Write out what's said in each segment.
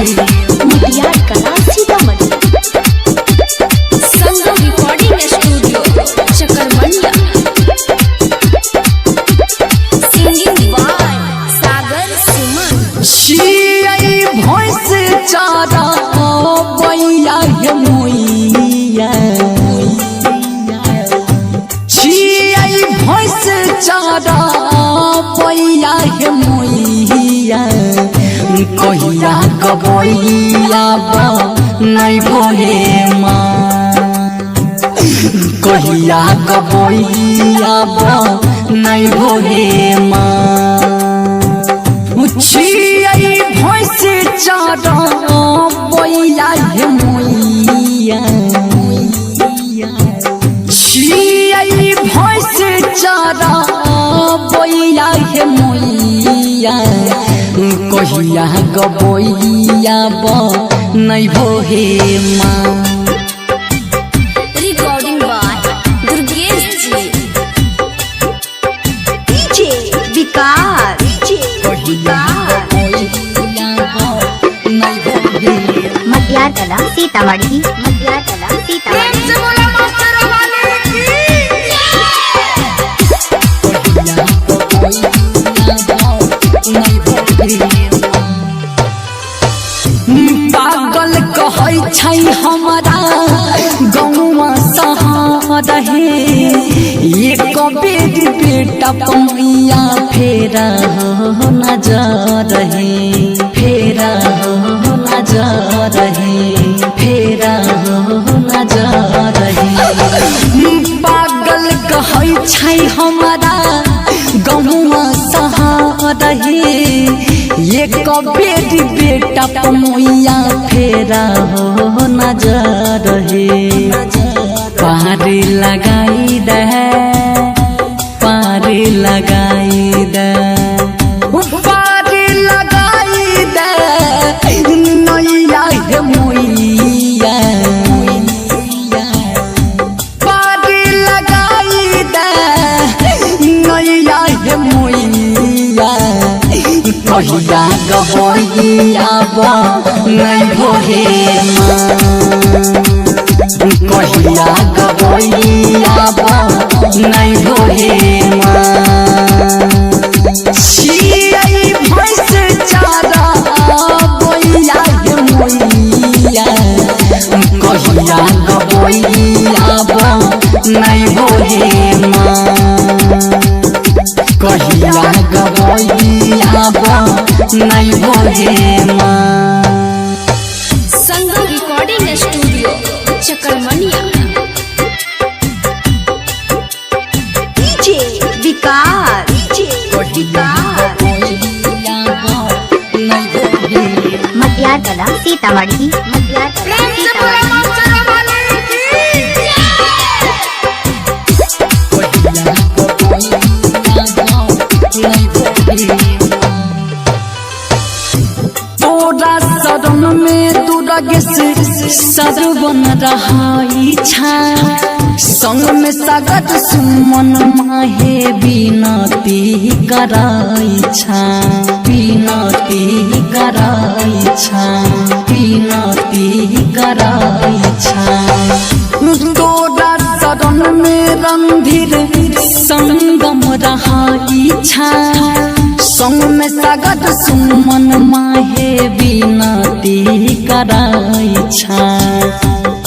Motihar Kala Sitamarhi. Sangam recording studio Chakarmania. Singing by Sagar Suman. छियै भैंस चारा बैया हे मोइया, छियै भैंस चारा बैया हे मोइया, कहिया गबैया नै भोले माँ, कहिया गबैया नै भोले माँ। छियै भैंस चारा बैया हे मोइया, छियै भैंस चारा बैया हे मोइया, कहिया गबैया नै भोहे माँ। Recording by Durgesh ji. DJ Vikas, DJ कहिया गबैया नै भोहे। मटियार कला सीतामढ़ी, मटियार कला सीतामढ़ी। पागल कहै छै हमरा गौवा सहारा हे, एक बेर बेटा पमैया फेरा हो नजर हे, फेरा हो नजर हे, फेरा हो नजर हे। पागल कहै छै हमरा गौवा सहारा हे, एक बेर बेटा पमैया फेरा हो नजर हे। पार लगाई दे, पार लगाई दे, पार लगाई दे नैया हे मोइया, पार लगाई दे नैया हे मोइया, कहिया गबैया नै भोहे माँ, कहिया गबैया नै भोहे माँ। छियै भैंस चारा बैया हे मोइया, कहिया गबैया नै भोहे माँ, कहिया गबैया नै भोहे माँ। Sangam recording studio Chakarmania. DJ Vikas, DJ Vikas. Matiyar Kala Sitamarhi, Matiyar Kala Sitamarhi. तोरा शरण में दुर्ग से सरवन रहाई छा, संग में सागर सुमन माहे बिनती कराई छा, बिनती कराई छा, बिनती कराई छा। तोरा शरण में रणधीर संगम रहाई छा, संग में सागर सुमन माहे बिनती कराई छा।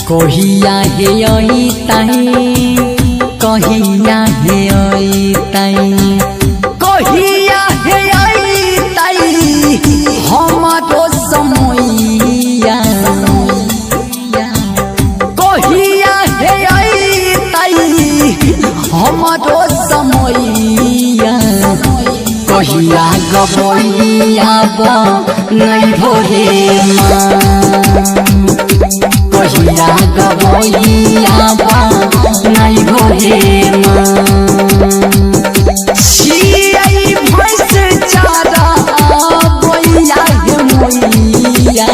कहिया हे अई ताई, कहिया हे अई ताई, कहिया हे अई ताई हमारो समैया, कहिया हे अई ताई हमारो समैया, कहिया गबैया नै भोहे माँ, कहिया गबैया नै भोहे माँ। छियै भैंस चारा बैया हे मोइया,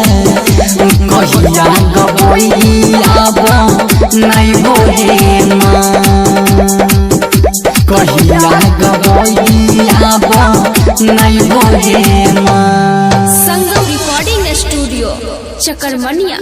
कहिया गबैया नै भोहे माँ, कहिया गबैया नै भोहे माँ। संगम रिकॉर्डिंग स्टूडियो। Chakarmania.